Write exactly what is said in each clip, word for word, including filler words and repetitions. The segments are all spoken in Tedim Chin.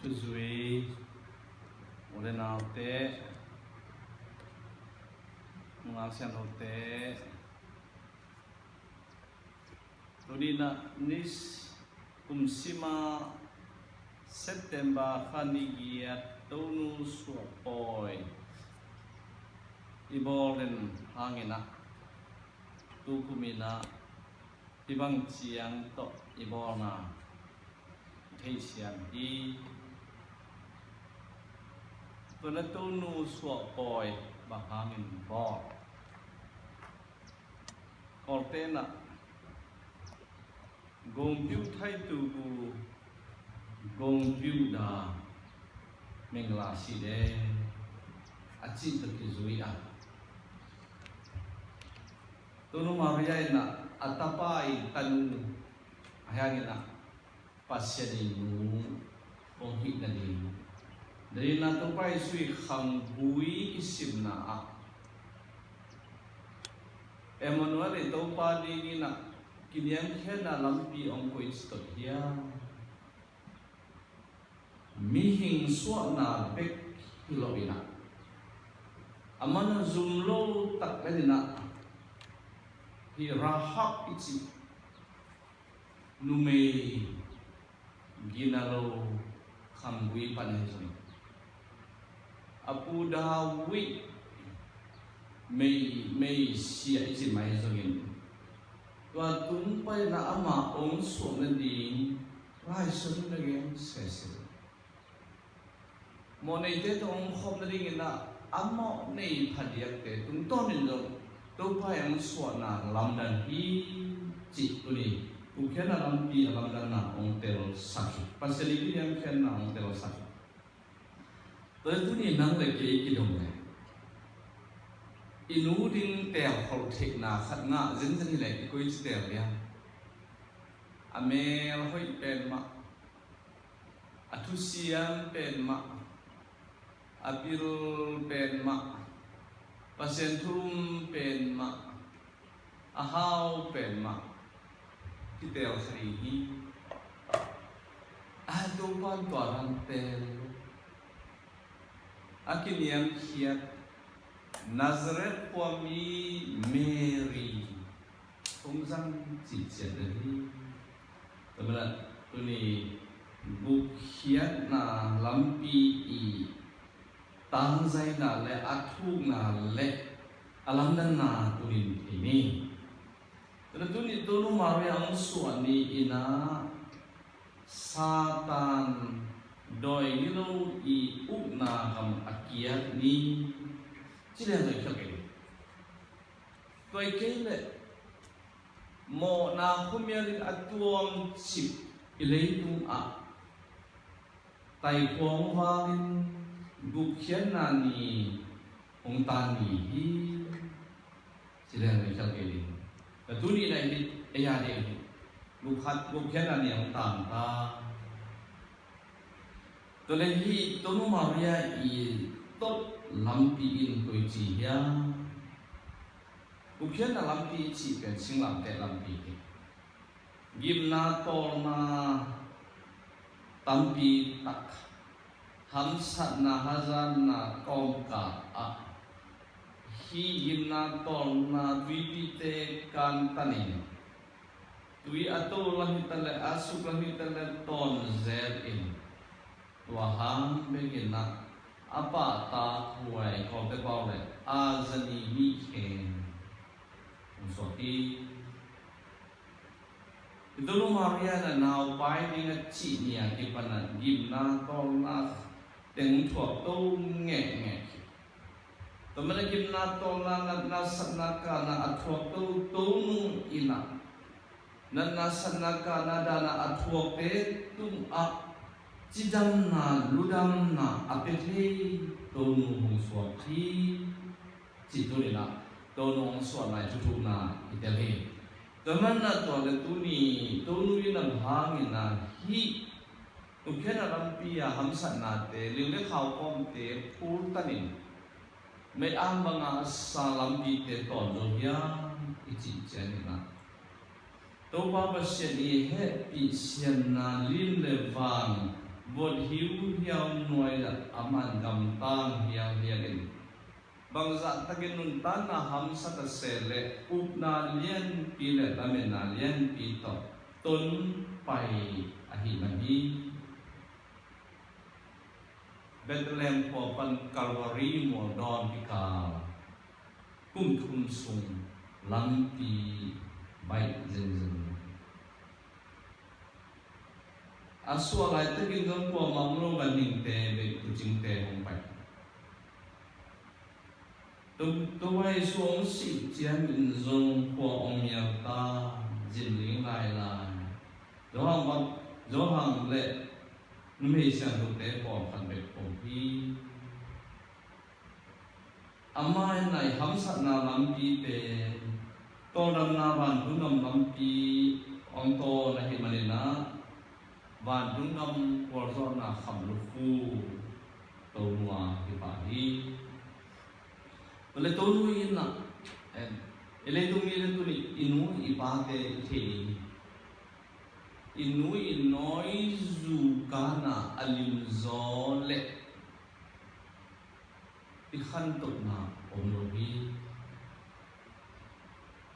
Zui u le naute, nunga siangthote, tuni-in ah ni kum sima September kha ni giat Tonu suahpawi i bawl den hangin ah, tu kum in ah hih bang ciang tawh i bawlna theisiam hi. Tua na Tonu suahpawi bang hangin bawl? Kawlte'n ah gongpiu thaitu gu gongpiu da mengla si de a cih tawh kizui a, Tonu Maria in ah a tapa i tanu a hiangin ah Pasian i nu hong hih nading, na dingin ah Topa Jesuh i khanggui kisimna ah Emmanuel i Topa dingin ah kiniamkhiatna lampi hong koih ci tawh hiam? Mihing suahna bek hi lo in ah, a man a zum lo tak le in ah, hih Rahab i cih numei gina lo khanggui pan ahi zongin, a pu David mei, meisia i cih mah ahi zongin, tua tung pan in ah amah hong suah nading Lai Siangtho in a gen sese. Mawhneite tawh hong khop nadingin ah a mawhnei phadiakte tungtawnin zong Topa in hong suahna lamdang hi cih tuni gupkhiatna lampi a lamdanna hong telsak hi. Pasian i kiniamkhiatna hong telsak hi. Tua leh tuni nang le kei i kidong leh i nu ding telkholh theihna khat ngah zenzen hi leh i koici tel hiam? A mel hoih pen mah, a thusiam pen mah, a pil pen mah, Pasian thu um pen mah, a hau pen mah kitel kha ding hi. A, Topa'n tua lam tel lo, a kiniamkhiat Nazareth khuami Mary hong zang cihciat na hi. Tua manin ah tuni gupkhiatna lampi i tangzaina le a thukna le a lamdanna tuni-in thei ni. Tua manin ah tuni Tonu Maria hong suah ni-in ah Satan dawi gilo i ukna gam a kiat ni. Ci lian zoi khial kei ni. Tua hi kei leh mawhna khuamial in a tuamcip i leitung ah taikhua hong valin gupkhiatna ni hong tan ni hi. Ci lian zoi khial kei ding. Tua tuni-in ah hi, ei a ding hi. Gupkhiat, gupkhiatna ni hong tan ta. Tua leh hih Tonu Maria i tot lampi in koici hiam? Gupkhiatna lampi i cih pen singlamteh lampi hi. Gimna tawlna tampi tak, hamsatna hazatna kawmkal ah hih gimna tawlna tuipite kantanin, tui a to lam hi ta leh, a suk lam hi ta leh, tawn zel in, tua hang bek in ah a pahtakhuai, Kawlte pau leh a zani mi khen hong suak hi. Tonu Maria in a naupai ding a cih ni a kipan ah gimna tawlna teng thuak to ngekngek hi. Tua manin ah gimna tawlna, natna satna kahna a thuak to Tonu in ah, natna satna kahna dahna a thuakte tungah cidamna, ludamna a pia thei Tonu hong suak hi. Cih tuni-in ah Tonu hong suahna i thuthukna i tel hi. Tua manin ah tua leh tuni Tonu in a hangin ah hih gupkhiatna lampi a hamsatnate, liu le khau kawmte phultanin, mei-am banga a sa lampite tawn zo hiam i cih ciangin ah, Topa Pasian i hehpih siamna lim le van vot hiuhiau nuai ah a man gamtang hiauhiau in, bangzah takin nuntakna hamsa ta se leh upna lianpi le lametna lianpi tawh ton pai ahih man hi. Bethlehem khua pan Calvary mualdawn kikal kum thum sung lampi baih zenzen. A suah laitakin zong kuamah om lo, ganhingte, beitucingte hong pai. Tua, tua Jesu hong sih ciangin zong khua hong mial ta, zinling lailai. Johan bang, Johan le numei siangthote pawlkhat bek om hi. Amah in a i hamsatna lampi pen tawldamna vantung gam lampi hong tawn ahih manin ah, vantung gam gualzawhna kham lukhu Tonu a kipah hi. Tua leh Tonu in ah, em, i leitung mite tuni i nu i pate i thei ding hi. I nu i nawizu kan a a limzaw leh i khantohna om lo hi.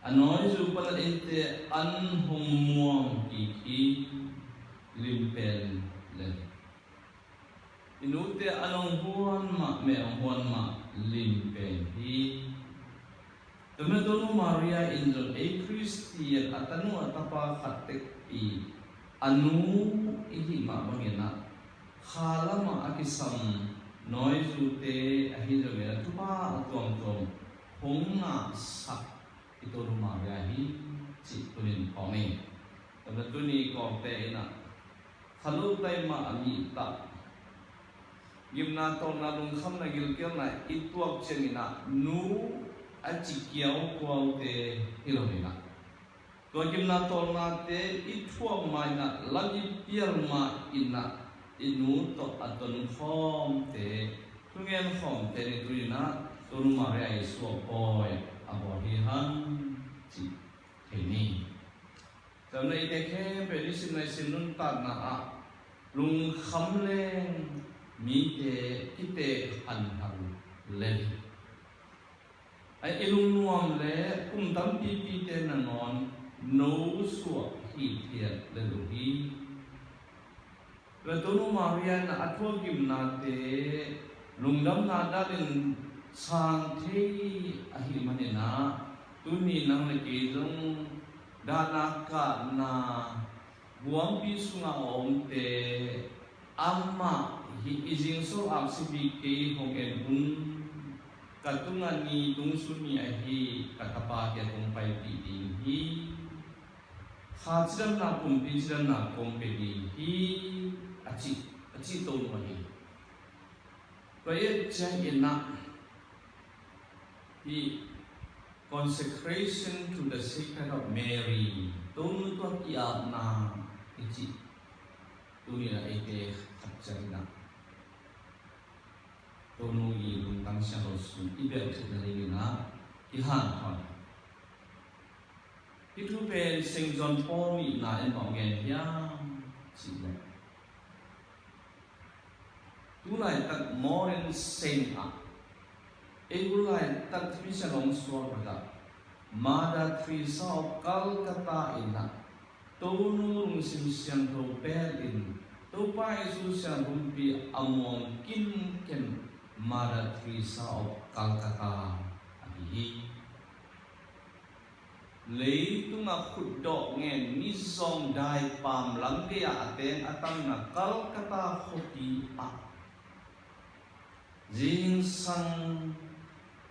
A nawizu pan a eite an hong muang kik hi, lim pen le. I nute an hong huan mah, meh hong huan mah, lim pen hi. Tua manin Tonu Maria in zong ei Khristian a tanu a tapa khat tek i a nu i hih mah bangin ah, kha lamah a kisam nawizute ahi zongin ah, thupha a tuamtuam hong ngahsak i Tonu Maria hi cih tunin phawk ni. Tua manin tuni Kawlte in ah, kha lo tai mah a mi tah, gimna tawlna lungkhamna gilkialna i tuak ciangin ah, nu a ci kiaukuaute hi lo in ah, tua gimna tawlnate i thuak ma in ah, lam i pial ma in ah, i nu tawh a tonkhawmte, thungen khawmte ni tu in ah, Tonu Maria i suak pawi a bawl hi hang cih thei ni. Tua manin eite khempeuh i sin nai sin nuntakna ah lungkham leng mite kite hanhal lel hi. A i lungnuam le kum tampipite nangawn no suah hithiat lel uh hi. Tua Tonu Maria in a thuakgimnate lungdamna danin sang thei ahih manin ah, tuni nang le kei zong dahna kahna guampi sungah a omte amah hi, i zingsol aksi bik kei hong en un, ka tungah ni tungsun ni ahi ka tapa kiang kong paipih ding hi. Kha cidamna, pumpi cidamna kong pia ding hi, a ci, a ci Tonu ahi. Tua i et ciangin ah, hih consecration to the sacred of Mary, Tonu tungah ki-apna i cih, tuni in ah eite khat ciangin ah Tonu i lungtang siangtho sung i belh theihna dingin ah i hanthawn. Hih thu pen Saint John Paul nihna in bang gen hiam cih leh, tu laitak modern saint ah, ei hun laitak Christian hong suak lakah Mother Teresa of Calcutta in ah, Tonu lungsim siangtho pek in, Topa Jesu siangtho pumpi a muang kinken Mother Teresa of Calcutta ahi hi. Leitungah khutdawh ngen, mizawng dai paam lam gei-ah a teng a tangna Calcutta khuapi ah zingsang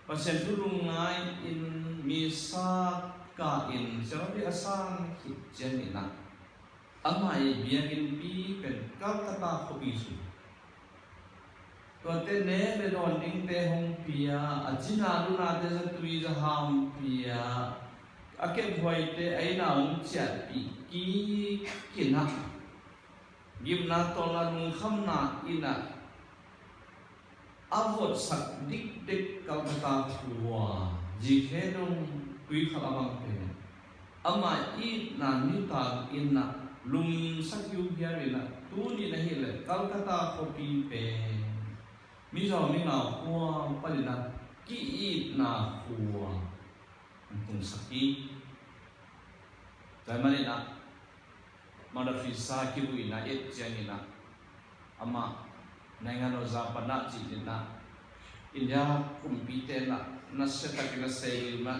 Pasian thu lungngai-in misa kah in siangthopi a sang khit ciangin ah, amah i biakinnpi pen Calcutta khuapi sung. Tuate nek le dawn dingte hong pia, a cina lunate zatui zaha hong pia, a kephuaite a inn ah hong ciahpih kik in ah, gimna tawlna lungkhamna in ah a votsak dikdek Calcutta khua, zikhe dong tuikhal a bang pen, amah itna nitak in ah lumsak hiuhiau in ah, tuni in ahih leh Calcutta khuapi pen Mizo mingau khua panin ah ki-itna khua hong tungsak hi. Tua ahih manin ah Mother Teresa kivuina et ciangin ah, amah naingan aw za pan ah cih in ah, India kumpite in ah nasia takin a sei in ah,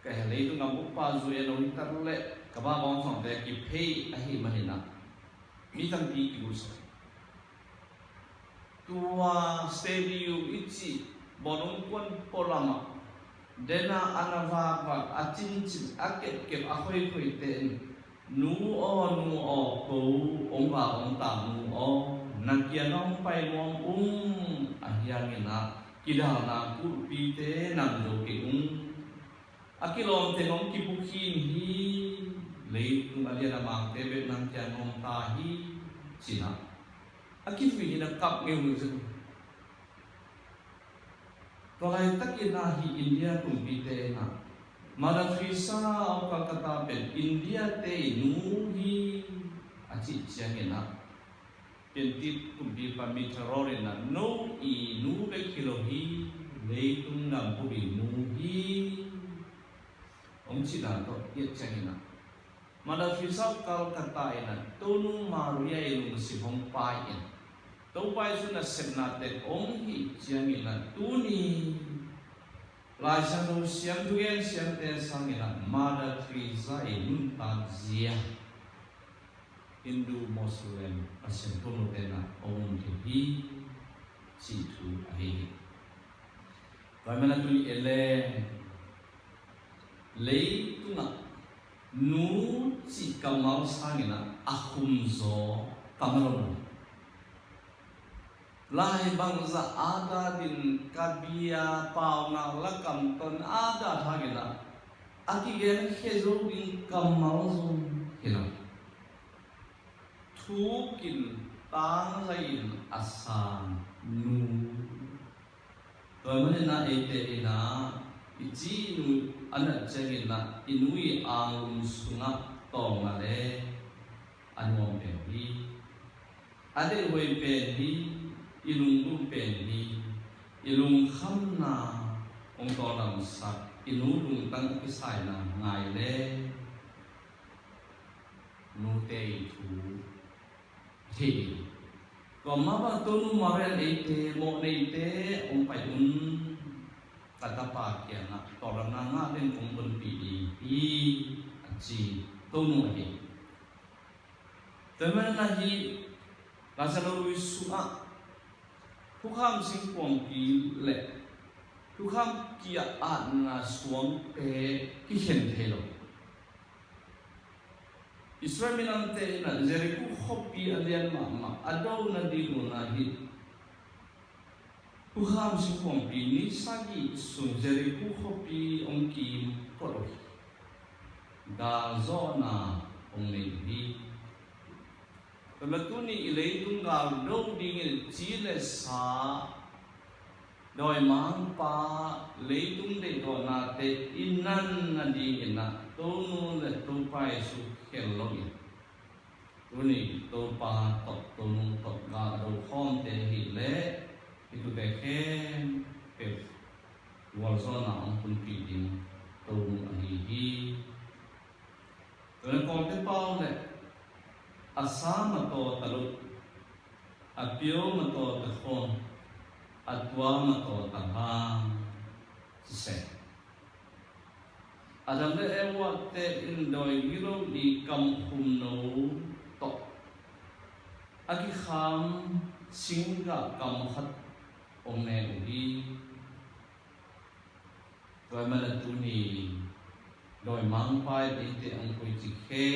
ka heh leitung a bup pa zu en lo hi ta leh ka pa bawng sawngte kiphei ahih manin ah mi tampi kilusak. Tua stadium i cih bawlung kuan pualam ah den a, an a vakvak, a cincin, a kepkep, a khoikhoite in, "Nu aw, nu aw, ko hong vak hong ta, nu aw, na kiang hong pai nuam ung, ahi hangin ah kidalna kulhpite nang zo kei ung. A kilawm teng hong kipukhin hi, leitung a lian a mangte bek nang kiang hong ta hi," ci-in ah a kivui in a kap ngeungeu zen. Tua laitakin ah hih India kumpite in ah, "Mother Teresa of Calcutta pen India-te i nu hi," a cih ciangin ah, Piantit kumpipa Mitterrand in ah, "No i nu bek hi lo hi, leitung gam bup i nu hi," hong cihna tawh i et ciangin ah, Mother Teresa of Calcutta in ah Tonu Maria i lungsim hong pai in, Topa Jesu nasepnate hong hih ciangin ah, tuni Lai Siangtho siam, thugen siamte sangin ah Mother Teresa i nuntak zia Hindu, Muslim, Pasian thu umlote in ah hong um thei hi, cih thu ahi hi. Tua ahih manin ah tuni en leng, leitungah nu cih kammal sangin ah a khumzaw kammal om lo. Lai bangzah adadin, ka bia, paunak lakam ton adat hangin ah a kigenkhia zo ding kammal zong hi lo. Thukin tangzai in a sang nu. Tua ahih manin ah eite in ah i ci i nu a nat ciangin ah i nu i anglum sungah tawng a le a nuam pen hi, a deihhuai pen hi, i lungdum pen hi, i lungkhamna hong tawldamsak, i nu lungtang a kisaina ngai le nute i thu hi. Tua mah bang Tonu Maria in eite mawhneite hong pai un, ka tapa kiangah tawldamna ngah ding kong honpih ding hi, a ci Tonu ahi. Tua ahih manin ah hih Lai Siangtho Lui sungah thukham singkuangpi le thukham ki-a atna suangte kikhen thei lo. Israel minamte in ah Jericho khuapi a lian mahmah a do nading un ah hih thukham singkuangpi ni sagih sung Jericho khuapi hong kim phot uh hi. Galzawhna hong nei uh hi. Tua leh tuni i leitung gal do dingin ci le sa, dawimangpa, leitung deihdawnate i nan nadingin ah Tonu le Topa Jesu khel lo in, tuni Topa tawh Tonu tawh gal do khawmte ahih leh hih thute khempeuh gualzawhna hong tunpih ding Tonu ahi hi. Tua leh Kawlte pau leh, a sa ma tawta lut, a pio ma tawta khon, a tua ma tawta hang, siseh. Adam le Eva-te in dawi gilo i kamkhumno tawh a kikham singgah kam khat hong ne uh hi. Tua ahih manin tuni dawimangpa in eite hong koici khe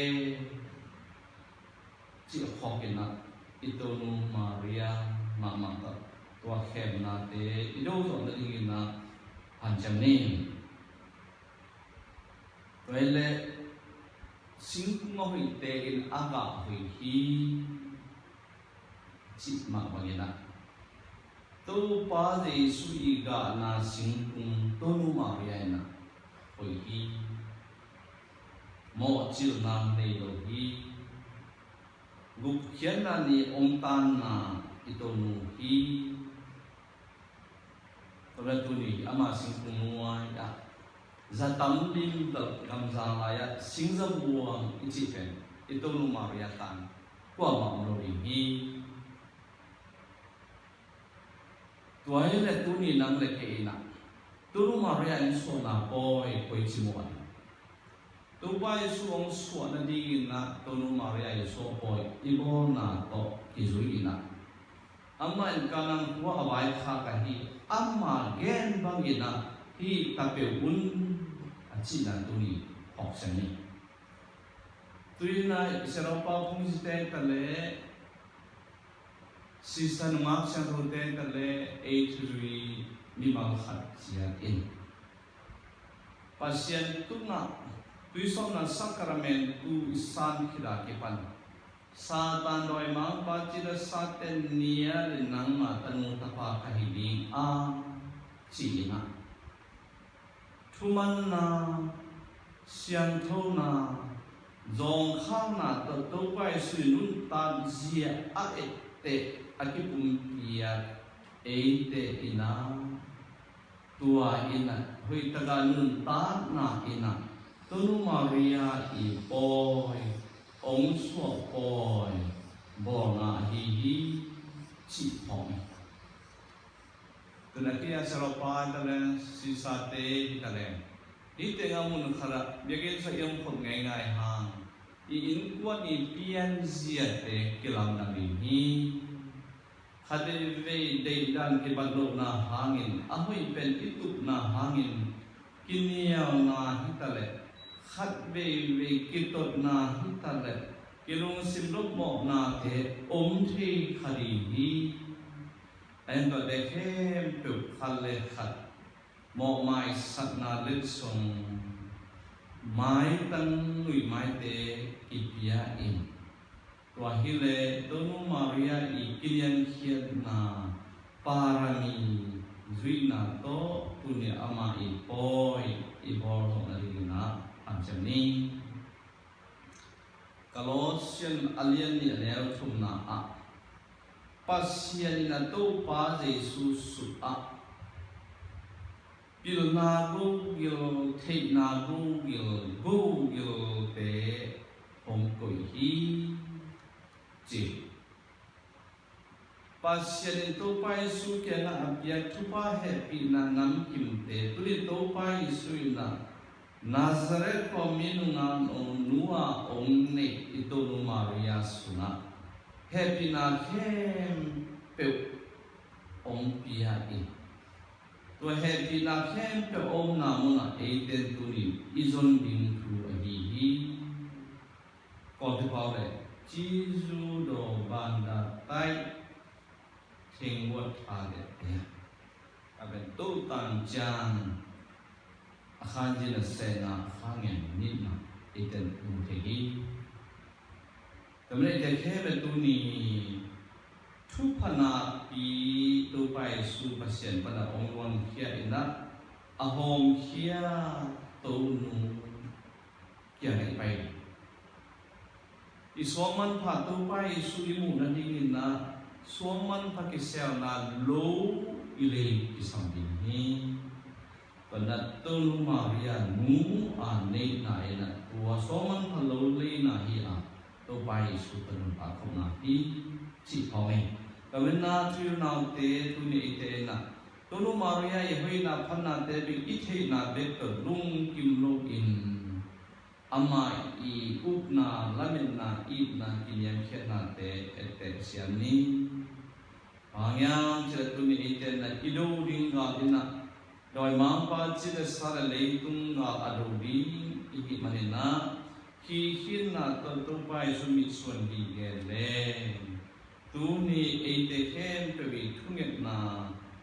cih khawk in ah i Tonu Maria mahmah tawh tua khemnate i do zawh nadingin ah hanciam ni. Tua ahih leh singkung a hoihte in a gah hoih hi, cih mah bangin ah Topa Jesu i gahna singkung Tonu Maria in ah hoih hi. Mawhcilna nei lo hi. Gupkhiatna ni ong tanna i Tonu hi. Tua leh tuni ama singkung nuai ah za tam ding bel gamzang lai-ah singzabuang i cih pen i Tonu Maria tan kuamah om lo ding hi. Tua hi leh tuni nang le kei in ah Tonu Maria in suahna pawi koi ci mu a, Topa Jesu hong suah nadingin ah Tonu Maria i suah pawi i bawlna tawh kizui in ah, amah in Kanaan khua a vaikhak ahi, ama gen bangin ah hih ta peuh un, a cihna tuni phawk siam ni. Tuni in ah i siapa phungzite ta leh, sister nungak siangthote ta leh, ei thuzui mimal khat ciat in Pasian tungah tuisawpna sakramentu i san khit a kipan Satan dawimangpa cih a sate nia le nangma tanu tapa ka hi ding a ci-in ah thumanna, siangthona, zawngkhakna tawh Topa Jesu i nuntak zia a etteh a kipumpiak eite in ah, tua in ah hoihtaka nuntakna in ah Tonu Maria i pawi, ong suah pawi bawlna ahi hi cih phawk hi. Tun a kia siapa hi ta leh, sister te hi ta leh, hih tengah mun khat ah biakinn sung i om khop ngeingai hang i innkuan i pianziate kilamdang ding hi. Khat veivei deihdan kibat lohna hangin, a hoih pen i tupna hangin kinialna hi ta leh, khat veivei kitotna hi ta leh, kilungsim lopmawhnate om thei kha ding hi. A hi tuate khempeuh khat le khat mawhmaisakna letsong, maitang nuihmaite kipia in, tua hi leh Tonu Maria i kiniamkhiatna parami zuihna tawh tuni ama i pawi i bawl zawh nadingin ah hanciam ni. Colossian a lian nih a neu thumna ah, Pasian in a Topa Jesu sut ah pilna gogil, theihna gogil, gogilte hong koih hi ci. Pasian in Topa Jesu kiangah a piak thupha hehpihna namkimte tuni Topa Jesu in ah Nazareth khua mi nungak nu a ong neih i Tonu Maria sungah hehpihna khempeuh ong pia in, tua hehpihna khempeuh omna munah eite in tuni i zon ding thu ahi hi. Kawlpi pau le, ကျေးဇူးတော်ဘဏ္ဍာတိုက် ထင်ဝပ်ထားတဲ့ဘုရား အပင် သုတ်တန်ကျမ်း အခန်းကြီးနှစ်ဆယ့်ငါး အခန်းငယ်နှစ်မှာ eite in mu thei hi. Tua manin eite khempeuh tuni thupha nakpi Topa Jesu Pasian pan a ong luangkhia in ah, a hawmkhia Tonu kiangah i pai. I suang manpha Topa Jesu i muh nadingin ah suang manpha kiselna lo i lei kisam ding hi. Tua in ah Tonu Maria nu a neihna in ah tua suang manpha lo leina hi a, Topa Jesu tanu a khopna hi cih phawk hi. Tua manin ah thil naute tuni eite in ah Tonu Maria i hoihna phannate bek i theihna bek tawh lungkim loin, amah i upna, lametna, itna, kiniamkhiatnate etteh siam ni. Bang hang hiam cih leh tuni eite in ah i do ding gal in ah dawimangpa cih le sa le leitung gal a do ding i hih manin ah, hi khinna tawh Topa Jesu mitsuan gige leng, tuni eite khempeuh i thungetna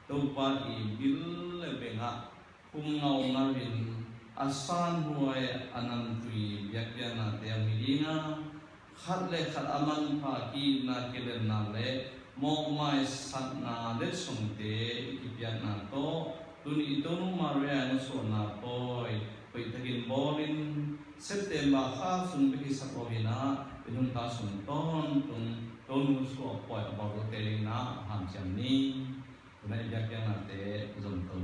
Topa i bil le bengah khum ngaungau in, a sanhuai a namtui biakpiaknate a hi ding a, khat le khat a manpha ki-itna kilenna le mawhmaisakna letsongte i kipiakna tawh tuni i Tonu Maria i suahna pawi hoihtakin bawlin, September kha sung bek hi sak lo in ah, i Nuntak sung tawntung Tonu suahpawh a bawl lote dingin na hanciam ni. Tuna i biakpiaknate zomto